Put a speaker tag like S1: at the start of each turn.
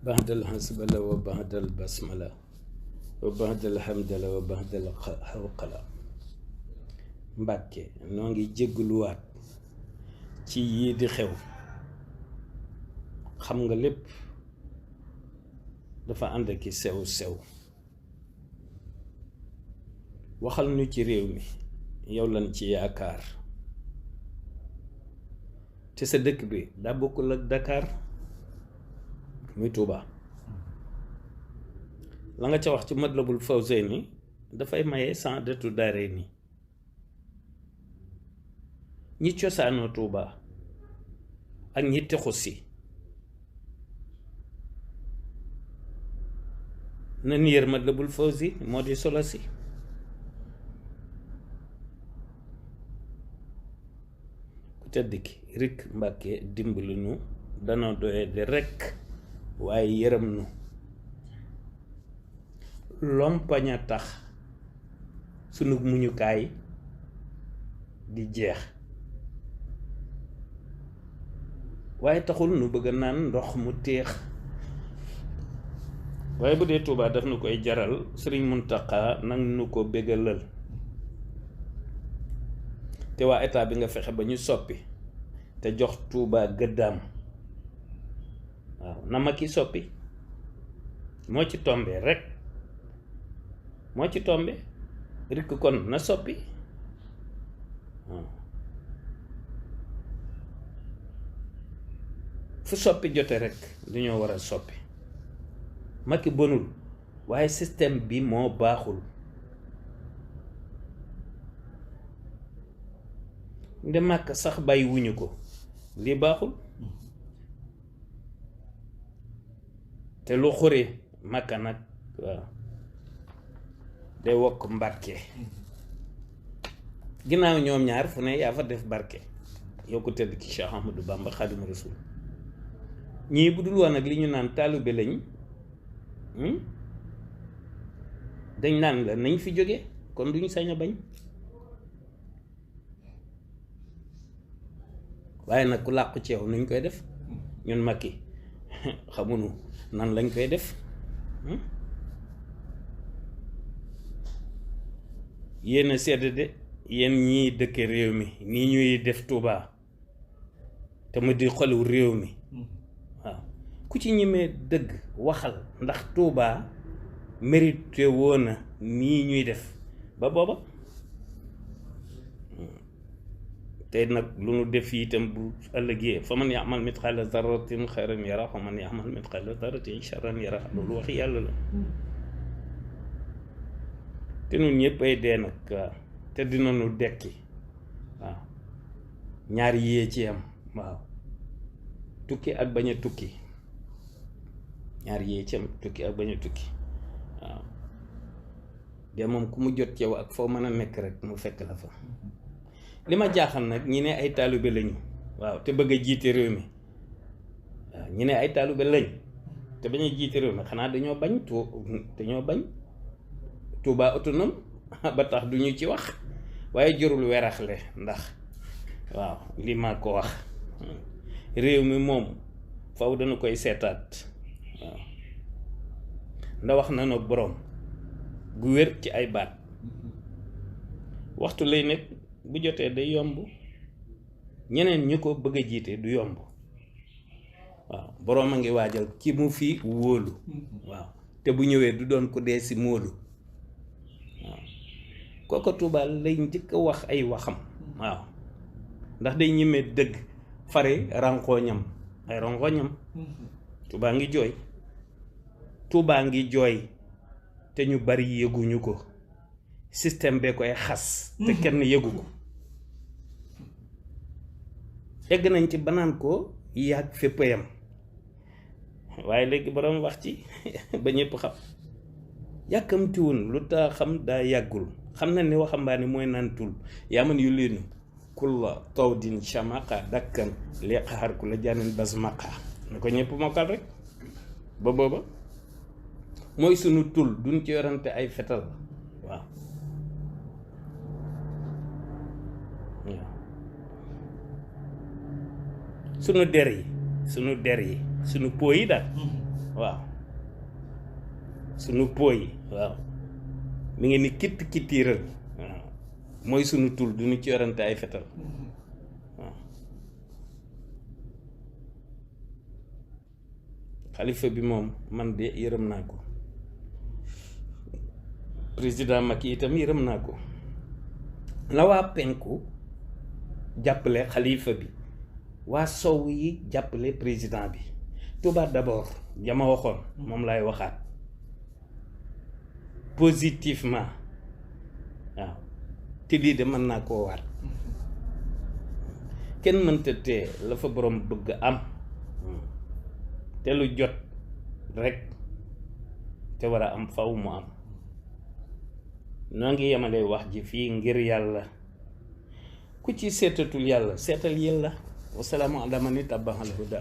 S1: بعد الحسبلة وبعد البسملة وبعد الحمدلة وبعد الحوقلة Mbacké noo ngi jégguluwaat ci yii di xew xam nga lépp dafa ànd ki sew waxal nu ci réew mi yow lan ci yaakaar te sa dëkk bi daa bokkul ak Dakar muy Touba la nga ca wax ci Matlabul Fawzayni dafay maye Saadatu Daarayni ñi cosaanoo Touba ak ñi texu si nan yër Matlabul Fawzi moo di solo si ku tedd ki rik Mbacké dimbali nu dana doye de rekk waaye yërëm nu lompañ a tax sunu muñukaay di jeex waaye taxul nu bëgg naan ndox mu téex waaye bu dee Touba daf nu koy jaral Sëriñ Muntaxa nag nu ko bégalal te waa état bi nga fexe ba ñu soppi te jox Touba gëddaam waaw na ma ki soppi moo ci tombe rek moo ci tombe rikk kon na soppi waaw fu soppi jote rek dañoo war a soppi Macky bonul waaye système bi moo baaxul nde màkk sax bàyyi wuñu ko lii baaxul te lu xure Makka nag waaw day wokk Mbacké ginnaaw ñoom ñaar fu ne yaa fa def barke yow ko tëdd ki Cheikh Ahmadou Bamba Xaadimu Rasuul ñii bu dul woon ak li ñu naan taalibe lañ dañ naan la nañ fi jóge kon duñu sañ a bañ waaye nag ku làqu ci yow nuñ koy def ñun Macky xamuñu nan lañ koy def yéen a sedd de yéen ñii dëkke réew mi nii ñuy def Touba te mu di xolu réew mi waaw ku ci ñemee dëgg waxal ndax Touba mérité woona nii ñuy def ba booba tey nag lu nu def itam bu ëllëgee fa man ya'mal mitqaala zarratin xayran yara fa man ya'mal mitqaala zarratin sharran yara loolu waxi yàlla la te nun ñëpp ay dee nag waaw te dinañu dekki waaw ñaar yee ci am waaw tukki ak bañ a tukki ñaar yee ci am tukki ak bañ a tukki waaw de moom ku mu jot yow ak foo mën a nekk rek mu fekk la fa li ma jaaxal nag ñi ne ay taalibe lañu waaw te bëgg a jiite réew mi waaw ñi ne ay taalibe lañ te bañ a jiite réew mi xanaa dañoo bañ Touba autonome ba tax du ñu ci wax waaye jorul weraxle ndax waaw li ma ko wax réew mi moom faw dana koy seetaat waaw nda wax na no boroom gu wér ci ay baat waxtu lay nekk bu jotee day yomb ñeneen ñi ko bëgg a jiite du yomb waaw boroom a ngi waajal ki mu fi wóolu waaw te bu ñëwee du doon ko dee si móolu waaw kooko Touba lay njëkk a wax ay waxam waaw ndax day ñemee dëgg fare rankoñam ay rankoñam Touba ngi jooy Touba ngi jooy te ñu bari yëguñu ko système bee koy xas te kenn yëgu ko egg nañ ci banaan ko yàgg féppayam waaye léegi boroom wax ci ba ñëpp xam yàkkamtiwun lu taa xam daa yàggul xam na ni waxambaane mooy naan tul yaa man yu leenu kulla tawdin shamaqa dakkan li xaar ku la jaanin basmaqa na ko ñëpp mokkal rek ba booba mooy sunu tul duñ ci yorante ay fetal waaw sunu der yi sunu po yi daal waaw sunu po yi waaw mi ngi ni kitt kittiiral waaw mooy sunu tul duñu ci yorante ay fetal waaw xalifa bi moom man de yërëm naa ko président Macky itam yërëm naa ko la waa penku jàppale xalifa bi waa sow yi jàppale président bi Touba d'abord jama waxoon moom lay waxaat positivement waaw te lii de mën naa koo waat kenn mënta tee la fa borom bëgg am te lu jot rek te war a am faw mu am noo ngi yemale wax ji fii ngir yàlla ku ci seetatul yàlla seetal yàlla wasalaamu ala man ittaba'a al huda